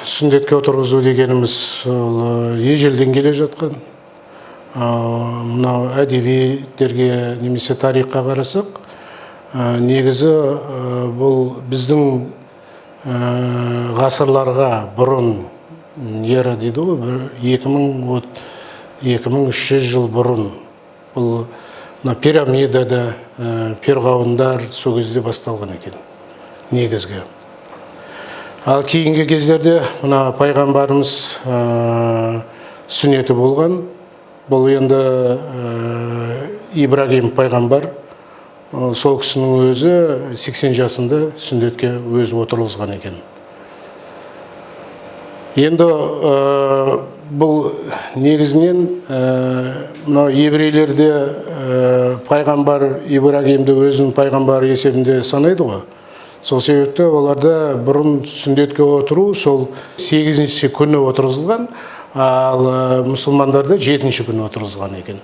Сүндетке отырғызу дегеніміз ол ежелден келе жатқан. Мынау әдебиеттерге немесе тарихқа қарасақ, негізі бұл біздің ғасырларға бұрын эра дейді ғой, бір 2300 жыл бұрын бұл мына пирамидада перғауындар сол кезде басталған екен негізгі. Ал кейінгі кездерде мына пайғамбарымыз сүннеті болған. Бұл енді Ибрагим пайғамбар, сол кісінің өзі 80 жасында сүндетке өзі отырғызған екен. Енді бұл негізінен мынау еврейлерде пайғамбар Ибрагимді өзінің пайғамбары есебінде санайды ғой. Сол себепті оларда бұрын сүндетке отыру сол сегізінші күні отырғызылған, ал мұсылмандарда жетінші күні отырғызған екен.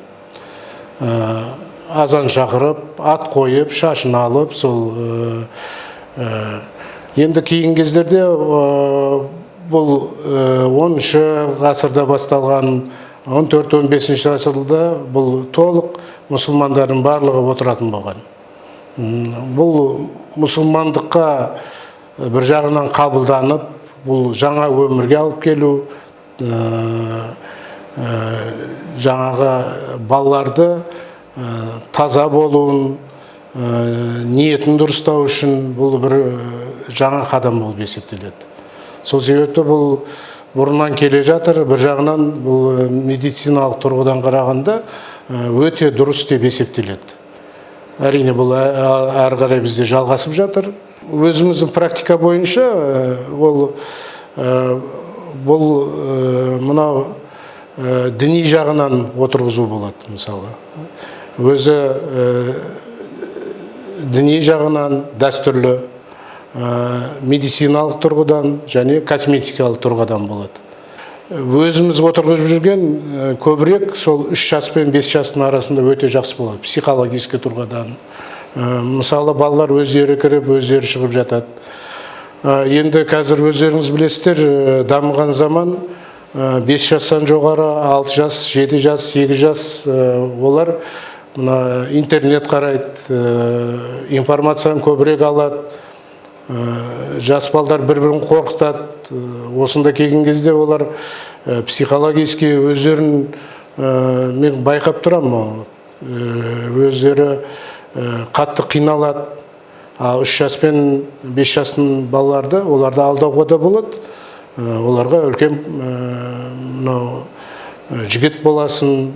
Азан шақырып, ат қойып, шашын алып, сол енді кейінгі кездерде бұл 10 ғасырда басталған, 14-15 ғасырда бұл толық мұсылмандардың барлығы отыратын болған. Бұл мұсылмандыққа бір жағынан қабылданып, бұл жаңа өмірге алып келу, жаңағы балаларды таза болуын, ниетін дұрыстау үшін бұл бір жаңа қадам болып есептеледі. Сол себепті бұл бұрыннан келе жатыр. Бір жағынан бұл медициналық тұрғыдан қарағанда өте дұрыс деп есептеледі. Әрине, бұл әрі қарай бізде жалғасып жатыр. Өзіміздің практика бойынша ол бұл мынау діни жағынан отырғызу болады. Мысалы, өзі діни жағынан дәстүрлі, медициналық тұрғыдан және косметикалық тұрғыдан болады. Өзіміз отырғызып жүрген көбірек сол 3 жас пен 5 жастың арасында өте жақсы болады психологический тұрғыдан. Мысалы, балалар өздері кіріп, өздері шығып жатады. Енді қазір өздеріңіз білесіздер, дамыған заман, 5 жастан жоғары, 6 жас, 7 жас, 8 жас, олар мына интернет қарайды, информацияны көбірек алады. Жас балдар бір бірін қорқытады. Осында келген кезде олар психологически өздерін, мен байқап тұрамын, өздері қатты қиналады. Ал 3 жас пен 5 жастың балаларды, оларды алдауға да болады. Оларға үлкен мынау жігіт боласың,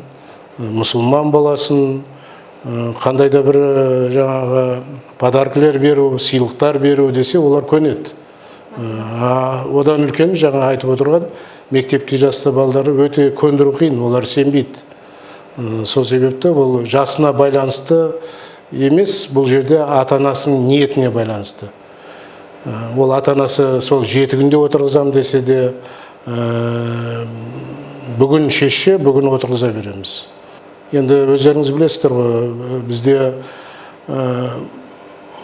мұсылман боласың, қандай да бір жаңағы подаркілер беру, сыйлықтар беру десе, олар көнеді. А одан үлкен, жаңа айтып отырған мектепте жасты балдары өте көндіру қиын, олар сенбейді. Сол себепті бұл жасына байланысты емес, бұл жерде ата анасының ниетіне байланысты. Ол ата анасы сол 7 күнде отырғызамын десе де, бүгін шешсе, бүгін отырғыза береміз. Енді өздеріңіз білесіздер ғой, бізде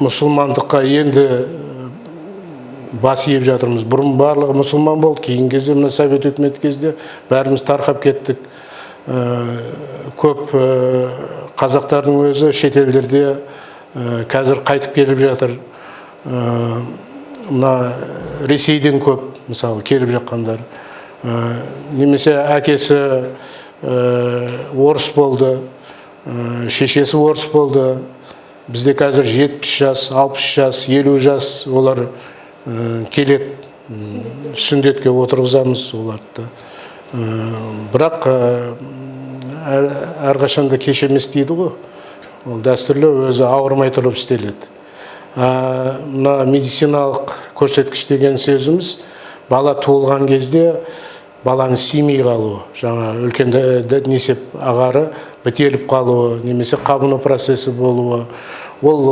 мұсылмандыққа енді бас иіп жатырмыз. Бұрын барлығы мұсылман болды, кейінгі кезде, мына совет үкіметі кезде бәріміз тарқап кеттік. Көп қазақтардың өзі шетелдерде қазір қайтып келіп жатыр. Мына Ресейден көп, мысалы, келіп жатқандар. Немесе әкесі орыс болды, шешесі орыс болды. Бізде қазір 70 жас, 60 жас, 50 жас олар келеді. Сүндетке отырғызамыз оларды. Бірақ әрқашанда кеш емес дейді ғой. Ол дәстүрлі өзі ауырмай тұрып істеледі. Мына медициналық көрсеткіш деген сөзіміз бала туылған кезде баланың симей қалуы, жаңа үлкен несеп ағары бітеліп қалуы немесе қабыну процесі болуы. Ол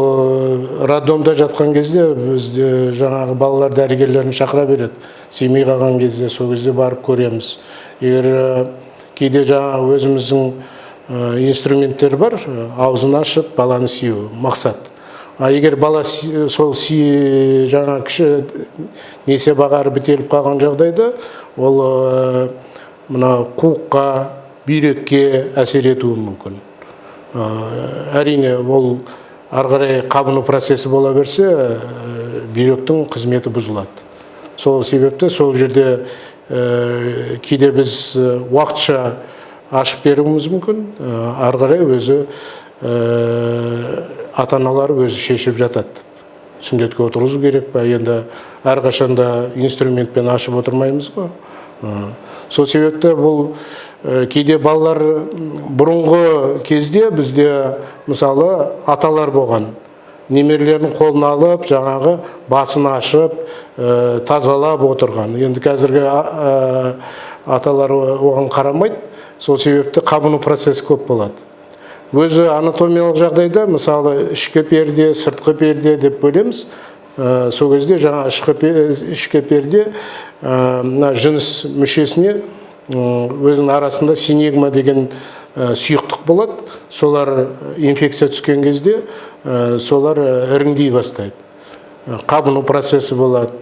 роддомда жатқан кезде бізде жаңағы балалар дәрігерлерін шақыра береді. Симей қалған кезде сол кезде барып көреміз. Егер кейде жаңағы өзіміздің инструменттер бар, аузын ашып баланы сию мақсат. А егер бала сол жаңа кіші несеп ағары бітеліп қалған жағдайда, ол мына қуыққа, бүйрекке әсер етуі мүмкін. Әрине, ол ары қарай қабыну процесі бола берсе, бүйректің қызметі бұзылады. Сол себепті сол жерде кейде біз уақытша ашып беруіміз мүмкін, ары қарай өзі ата-аналар өзі шешіп жатады. Сүндетке отырғызу керек па, енді әрқашанда инструментпен ашып отырмаймыз ғой. Сол себепті бұл кейде балалар, бұрынғы кезде бізде мысалы аталар болған, немерелерін қолына алып, жаңағы басын ашып, тазалап отырған. Енді қазіргі аталар оған қарамайды, сол себепті қабыну процесі көп болады. Өзі анатомиялық жағдайда, мысалы, ішкі перде, сыртқы перде деп бөлеміз. Сол кезде жаңа ішкі перде мына жыныс мүшесіне өзінің арасында синегма деген сұйықтық болады. Солар инфекция түскен кезде солар іріңдей бастайды, қабыну процесі болады.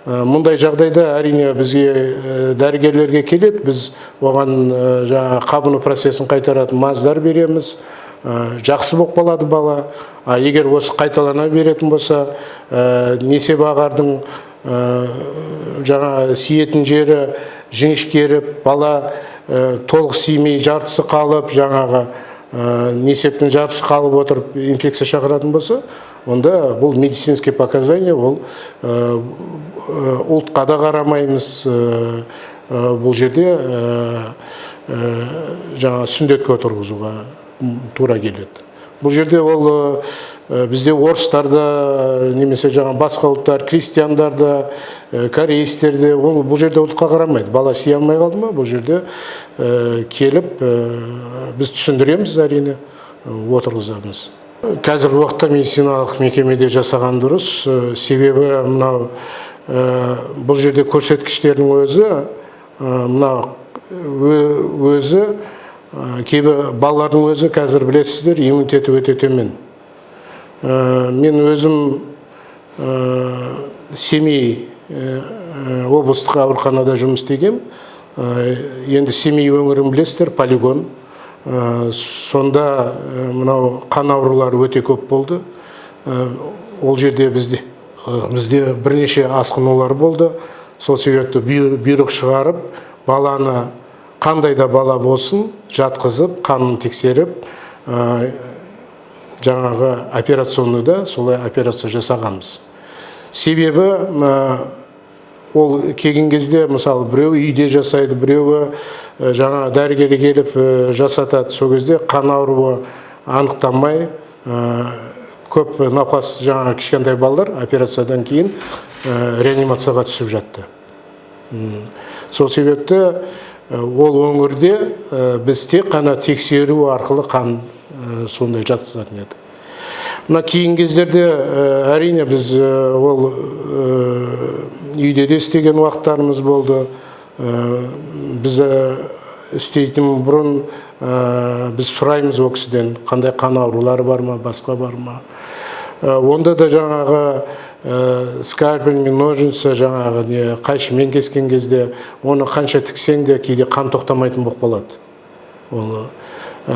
Мұндай жағдайда, әрине, бізге дәрігерлерге келеді, біз оған жаңа қабыну процесін қайтаратын мазьдар береміз, жақсы болып қалады бала. А егер осы қайталана беретін болса, несеп ағардың жаңа сиетін жері жіңішкеріп, бала толық симей, жартысы қалып, жаңағы несептің жартысы қалып отырып инфекция шақыратын болса, онда бұл медицинский показания. Ол ұлтқа да қарамаймыз, бұл жерде жаңа сүндетке отырғызуға тура келеді. Бұл жерде ол бізде орыстарда немесе жаңа басқа ұлттар, крестьяндарда, корейстерде, ол бұл жерде ұлтқа қарамайды. Бала сие алмай қалды ма, бұл жерде келіп біз түсіндіреміз, әрине, отырғызамыз. Қазіргі уақытта медициналық мекемеде жасаған дұрыс, себебі мынау бұл жерде көрсеткіштердің өзі мына өзі кейбір балалардың өзі қазір, білесіздер, иммунитеті өте төмен. Мен өзім Семей облыстық ауруханада жұмыс істегем. Енді Семей өңірін білесіздер, полигон. Сонда мынау қан аурулары өте көп болды. Ол жерде бізде бірнеше асқынулар болды. Сол себепті бұйрық шығарып, баланы, қандай да бала болсын, жатқызып, қанын тексеріп, жаңағы операционныйда солай операция жасағанбыз. Себебі ол келген кезде, мысалы, біреуі үйде жасайды, біреуі жаңа дәрігерге келіп жасатады. Сол кезде қан ауруы анықталмай, көп науқас, жаңа кішкентай балалар операциядан кейін реанимацияға түсіп жатты. Сол себепті ол өңірде біз тек қана тексеру арқылы қан сондай жатқызатын едік. Мына кейінгі кездерде әрине, біз ол үйде де істеген уақыттарымыз болды. Біз істейтін бұрын біз сұраймыз ол кісіден, қандай қан аурулары бар ма, басқа бар ма. Онда да жаңағы скальпельмен, ножницы, жаңағы не, қайшымен кескен кезде, оны қанша тіксең де, кейде қан тоқтамайтын болып қалады. Ол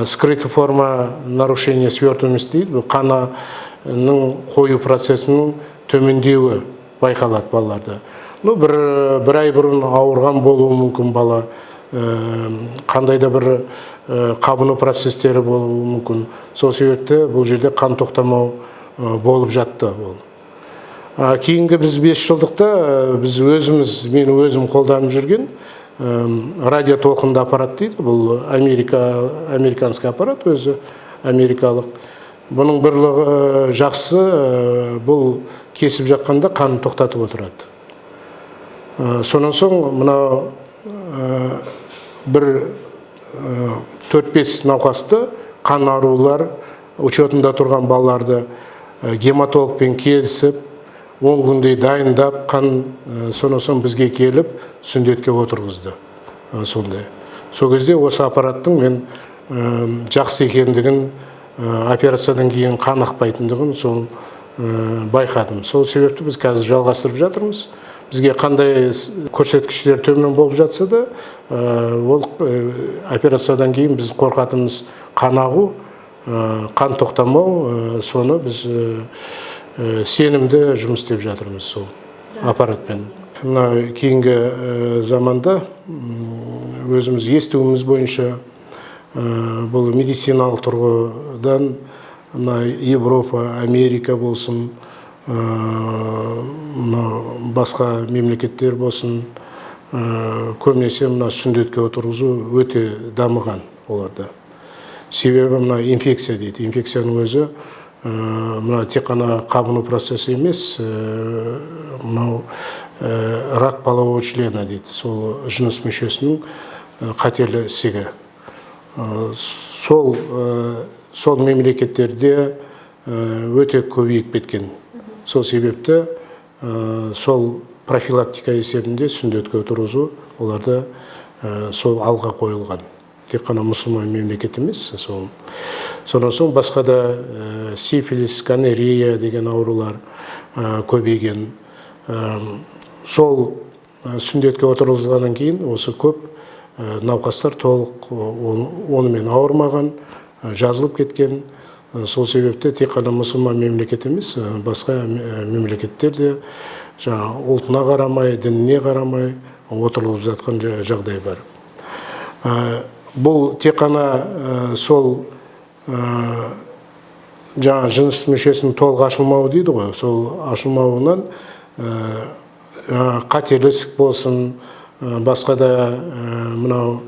скрытая форма нарушения свертываемости дейді, бұл қанның қою процесінің төмендеуі байқалады балаларда. Ну, бір ай бұрын ауырған болуы мүмкін бала, қандай да бір қабыну процестері болуы мүмкін. Сол себепті бұл жерде қан тоқтамау болып жатты ол. Кейінгі біз 5 жылдықта біз өзіміз, мен өзім қолданып жүрген радиотолқынды аппарат дейді. Бұл американский аппарат, өзі америкалық. Бұның бірлігі жақсы, бұл кесіп жатқанда қанын тоқтатып отырады. Сонан соң мынау бір 4-5 науқасты, қан аурулар учетында тұрған балаларды гематологпен келісіп, 10 күндей дайындап қан, сонан соң бізге келіп сүндетке отырғызды. Сондай сол кезде осы аппараттың мен жақсы екендігін, операциядан кейін қан ақпайтындығын сол Байқадым. Сол себепті біз қазір жалғастырып жатырмыз. Бізге қандай көрсеткіштер төмен болып жатса да, ол операциядан кейін біз қорқатынымыз қан ағу, қан тоқтамау, соны біз сенімді жұмыс істеп жатырмыз сол аппаратпен. Мына кейінгі заманда өзіміз естуіміз бойынша бұл медициналық тұрғыдан мына Европа, Америка болсын, мына басқа мемлекеттер болсын, көбінесе мына сүндетке отырғызу өте дамыған оларда. Себебі мына инфекция дейді. Инфекцияның өзі мына тек қана қабыну процесі емес, мынау рак полового члена дейді, сол жыныс мүшесінің қатерлі ісігі. Сол мемлекеттерде өте көбейіп кеткен. Сол себепті сол профилактика есебінде сүндетке отырғызу оларда сол алға қойылған. Тек қана мұсылман мемлекет емес, сол. Содан соң басқа да сифилис, гонорея деген аурулар көбейген. Сол сүндетке отырғызғаннан кейін осы көп науқастар толық онымен ауырмаған, жазылып кеткен. Сол себепті тек қана мұсылман мемлекет емес, басқа мемлекеттер де жаңа ұлтына қарамай, дініне қарамай отырылып жатқан жағдай бар. Бұл тек қана сол жаңа жыныс мүшесінің толық ашылмауы дейді ғой, сол ашылмауынан қатерлі ісік болсын, басқа да мынау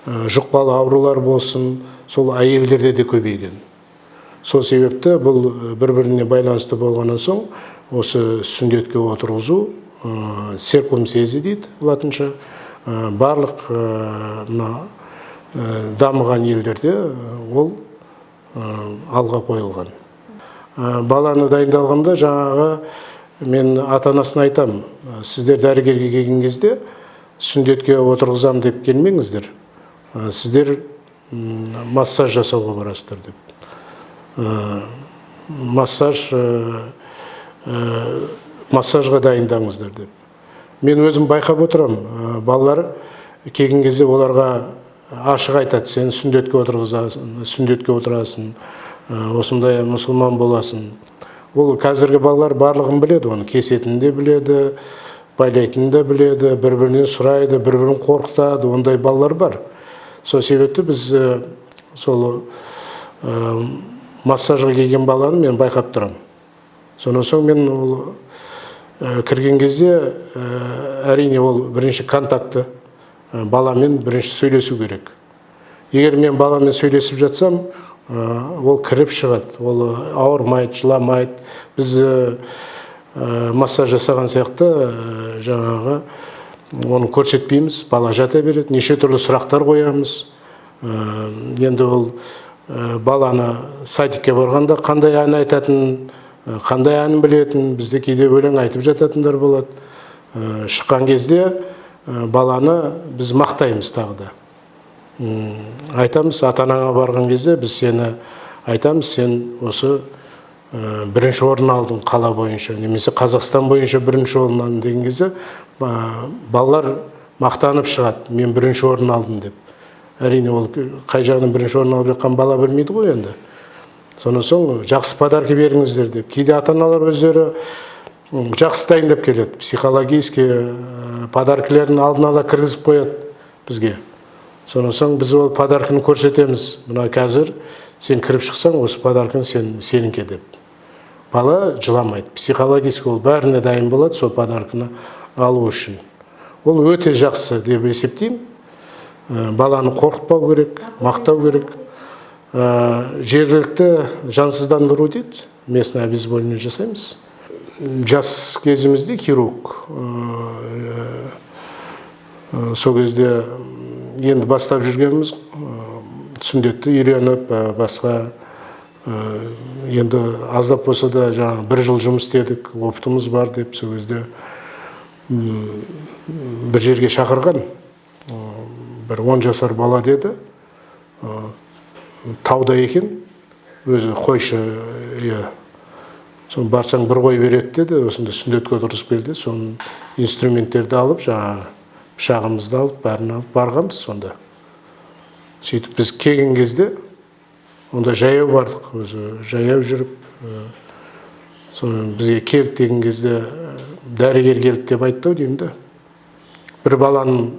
жұқпалы аурулар болсын, сол әйелдерде де көбейген. Сол себепті бұл бір-біріне байланысты болғаннан соң осы сүндетке отырғызу, циркумцизия дейді латынша, барлық мына дамыған елдерде ол алға қойылған. Баланы дайындалғанда жаңағы мен ата-анасына айтамын, сіздер дәрігерге келген кезде сүндетке отырғызам деп келмеңіздер, сіздер массаж жасауға барасыздар деп. Массажға дайындаңыздар деп. Мен өзім байқап отырамын, балалар келген кезде оларға ашық айтады, сен сүндетке отырғызасың, сүндетке отырасың, осындай мұсылман боласың. Ол қазіргі балалар барлығын біледі, оны кесетінін де біледі, байлайтынын да біледі, бір-бірінен сұрайды, бір-бірін қорқытады, ондай балалар бар. Сол себепті біз сол массажға келген баланы мен байқап тұрамын. Сонан соң мен ол кірген кезде әрине ол бірінші контакты баламен бірінші сөйлесу керек. Егер мен баламен сөйлесіп жатсам, ол кіріп шығады, ол ауырмайды, жыламайды. Біз массаж жасаған сияқты жаңағы оны көрсетпейміз, бала жата береді, неше түрлі сұрақтар қоямыз. Енді ол баланы садикке барғанда қандай ән айтатын, қандай ән білетін, бізде кейде өлең айтып жататындар болады. Шыққан кезде баланы біз мақтаймыз тағы да. Айтамыз, ата-анаңа барған кезде біз сені айтамыз, сен осы бірінші орын алдың қала бойынша, немесе Қазақстан бойынша бірінші орын алдың деген кезде балалар мақтанып шығады, мен бірінші орын алдым деп. Әрине ол қай жағынан бірінші орын алып жатқан бала білмейді ғой енді. Сонан соң жақсы подарка беріңіздер деп. Кейде ата-аналар өздері жақсы дайындап келеді, психологический подаркілерін алдын ала кіргізіп қояды бізге. Сонан соң біз ол подарканы көрсетеміз. Мына қазір сен кіріп шықсаң, осы подарканы сенікі деп. Бала жыламайды. Психологический ол бәріне дайын болады сол подарканы алу үшін. Ол өте жақсы деп есептеймін. Баланы қорқытпау керек, мақтау керек. Жергілікті жансыздандыру дейді, местное обезболивание жасаймыз. Жас кезімізде хирург, сол кезде енді бастап жүргеніміз, сүндетті үйреніп, басқа енді аздап болса да жаңа бір жыл жұмыс істедік, опытымыз бар деп сол кезде бір жерге шақырған, бір 10 жасар бала деді, тауда екен, өзі қойшы, иә, Соны барсаң, бір қой береді деді. Осында сүндетке отырғызып келді. Соны, инструменттерді алып, жаңағы пышағымызды алып, бәрін алып барғанбыз сонда. Сөйтіп біз келген кезде онда жаяу бардық, өзі жаяу жүріп. Соны бізге келді деген кезде, дәрігер келді деп айтты ау деймін да. Бір баланың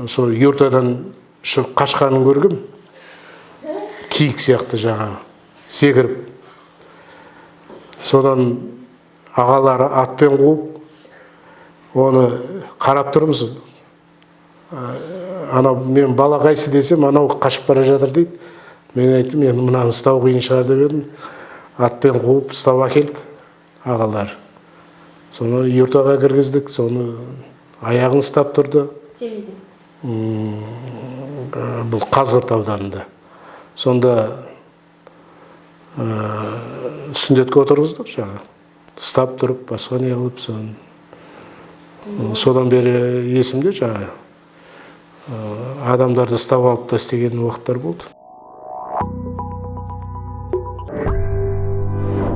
сол юртадан шығып қашқанын көргем, киік сияқты жаңағы секіріп. Содан ағалары атпен қуып, оны қарап тұрмыз. Анау мен бала қайсы десем, анау қашып бара жатыр дейді. Мен айттым, енді мынаны ұстау қиын шығар деп едім. Атпен қуып, ұстап әкелді ағалары. Соны юртаға кіргіздік, соны аяғын ұстап тұрды. Семейде. Бұл Қазығұрт ауданында. Сонда сүндетке отырғыздық, жаңағы ұстап тұрып, басқа не қылып. Соны содан бері есімде, жаңағы адамдарды ұстап алып та істеген уақыттар болды.